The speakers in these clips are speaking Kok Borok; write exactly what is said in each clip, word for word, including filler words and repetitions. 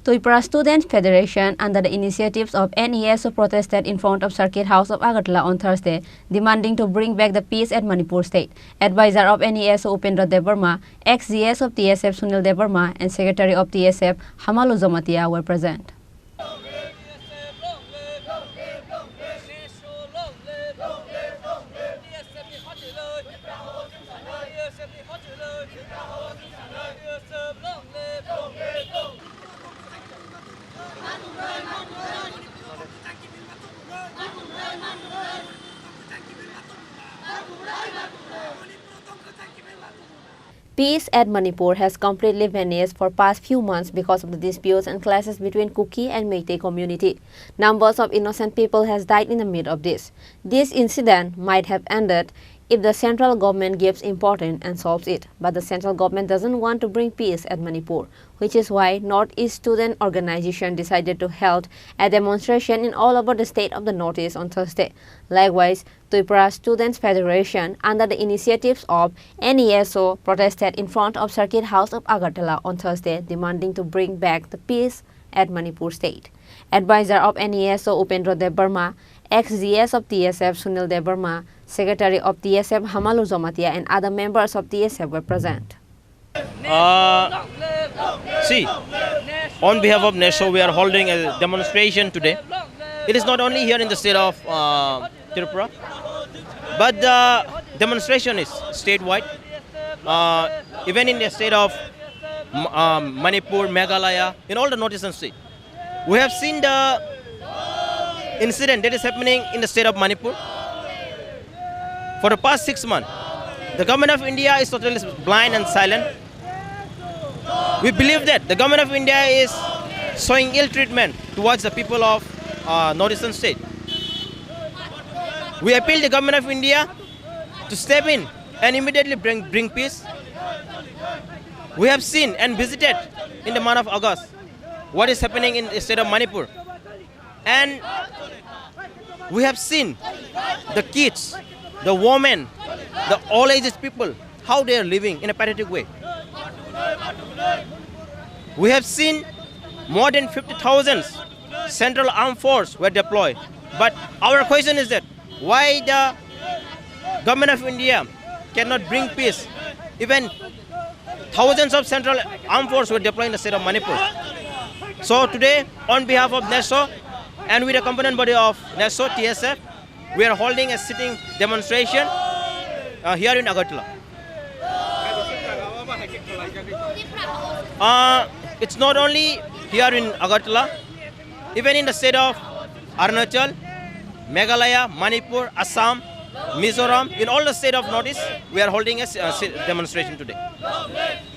Tripura Students Federation, under the initiatives of N E S O, protested in front of Circuit House of Agartala on Thursday, demanding to bring back the peace at Manipur state. Advisor of N E S O Upendra Debbarma, ex G S of T S F Sunil Debbarma, and Secretary of T S F Hamalu Jamatia were present. Peace at Manipur has completely vanished for past few months because of the disputes and clashes between Kuki and Meitei community. Numbers of innocent people has died in the midst of this. This incident might have ended if the central government gives importance and solves it, but the central government doesn't want to bring peace at Manipur, which is why Northeast Student Organization decided to held a demonstration in all over the state of the Northeast on Thursday. Likewise, Tripura Students Federation, under the initiatives of N E S O, protested in front of Circuit House of Agartala on Thursday, demanding to bring back the peace at Manipur state. Advisor of N E S O Upendra Debbarma, ex G S of T S F Sunil Debbarma, Secretary of T S F Hamalu Jamatia, and other members of T S F were present. Uh, see, on behalf of NESO, we are holding a demonstration today. It is not only here in the state of uh, Tripura, but the demonstration is statewide. Uh, even in the state of M- um, Manipur, Meghalaya, in all the northeastern state, we have seen the incident that is happening in the state of Manipur. For the past six months, the government of India is totally blind and silent. We believe that the government of India is showing ill treatment towards the people of uh, northeastern state. We appeal the government of India to step in and immediately bring, bring peace. We have seen and visited in the month of August what is happening in the state of Manipur. And we have seen the kids, the women, the all ages people, how they are living in a pathetic way. We have seen more than fifty thousand central armed force were deployed. But our question is that why the government of India cannot bring peace? Even thousands of central armed force were deployed in the state of Manipur. So today, on behalf of NESO and with the component body of NESO, T S F, we are holding a sitting demonstration uh, here in Agartala. Uh, it's not only here in Agartala, even in the state of Arunachal, Meghalaya, Manipur, Assam, Mizoram, in all the state of Northeast, we are holding a uh, demonstration today.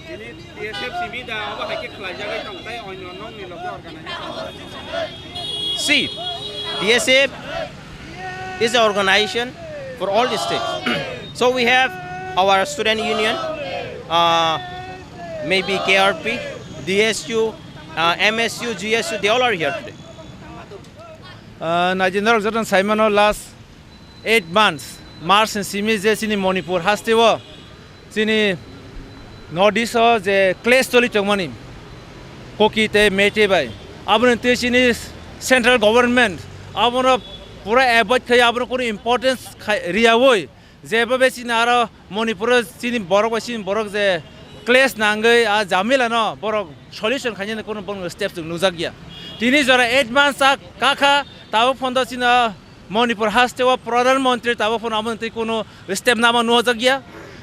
Tini T S F simi da abo hai khe khlaijagwi tong tei onyo nokni loge organization. See, T S F is an organization for all the states. So we have our student union, uh, maybe K R P, D S U, uh, M S U, G S U, they all are here today. Uh, Naijindarok joto saimano last eight months, March ni simi je chini Manipur hasteo chini North East o je clash choli tongmani Kuki tei Meitei bai, aboni twi chini central government abono pura avoid khai, abono kunu importance khai riyawi, jeba be chini aro Manipur o chini borok bai chini borok je clash nangwi a jamila no borok solution khainani kunu borok step chwng nujak ya. Tini jora eight months a kakha, tabuk phondo chini Manipur hasteo Pradhan Mantri tabuk phano amo twi kunu step nama nuajak ya.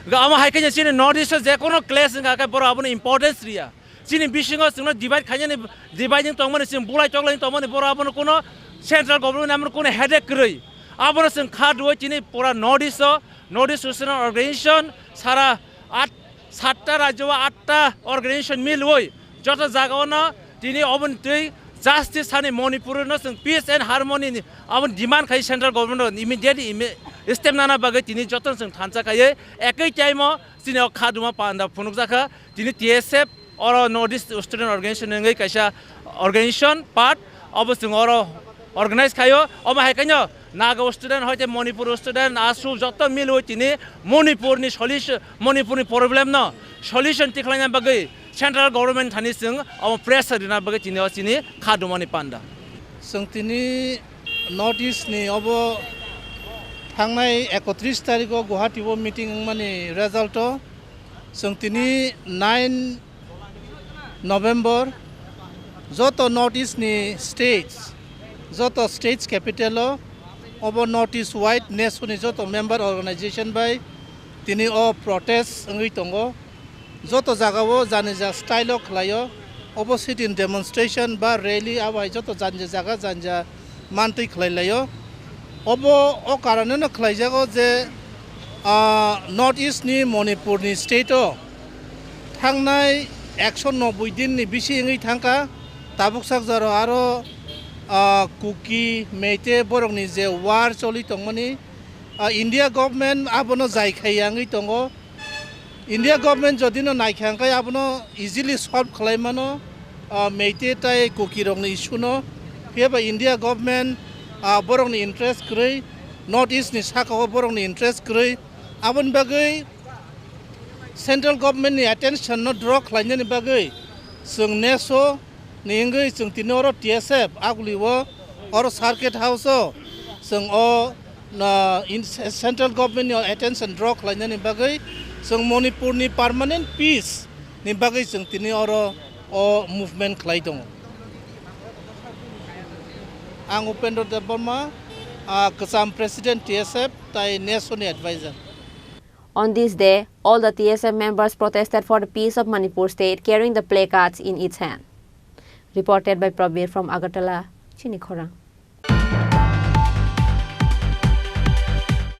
Ga amo hai khe chini North East o je kono clash wngkha khe borok abono importance riya. Chini bisingo chwngno divide khainani, dividing tongmani, chwng bulai toklai tongmani, borok abono kono central government abono kono headache kwrwi. Abono chwng kha rwui tini pura North East o, North East Western Organization sara at satta rajyo o atta organization milwi joto jagao no tini oboni twi justice hani Manipur no chwng peace and harmony ni aboni demand khai central government rok immediately imi-, step nana bagwi tini joto no chwng thansa khaiwi ekoi time o chini o khaduma panda phunukjakha tini T S F oro North East Student Organization wngwi kaisa organization part obo chwng oro organize khaio. Omo hai khaino Naga student hoite Manipur student ASU joto milwi tini Manipur ni solution, Manipur ni problem no solution tikhlaina bagwi Central government thani chwng omo pressure rina bagwi tini o chini kha dumani panda. Chwng tini North East ni obo thangnai ekotris tarikh o Guwahati o meeting wngmani result o chwng tini nine November joto North East ni states, joto states capital o obo North East wide neso ni joto member organization bai tini o protest wngwi tongo. Joto jaga o jani ja style o khlai o, obo sit-in demonstration ba rally, abo hai joto jani ja jaga jani ja mantwi khlai lai o. Obo o karon no khlai jago je, ah, North East ni Manipur ni state o thangnai ekso nobboi din ni bisi wngwi thangkha, tabuk sak jora aro, ah, Kuki, Meitei borok ni je war choli tongmani, ah, India government abono jai khai ya wngwi tongo. India government jodi no naikha hwnkhe abono easily solve khlai mano, ah, Meitei tai Kuki rokni issue no. Phiya ba India government, ah, borokni interest kwrwi, North East ni saka o borokni interest kwrwi. Aboni bagwi central government ni attention no draw khlainani bagwi chwng neso ni wngwi chwng tini oro T S F aguli o oro circuit house o chwng o na in central government ni attention draw khlainani bagwi chwng Manipur ni permanent peace ni bagwi chwng tini oro o movement khlai tongo. Ang Upendra Debbarma, ah, kwcham president T S F tai neso ni advisor. On this day, all the T S F members protested for the peace of Manipur state, carrying the placards in its hand. Reported by Prabir from Agartala, Chini Khorang.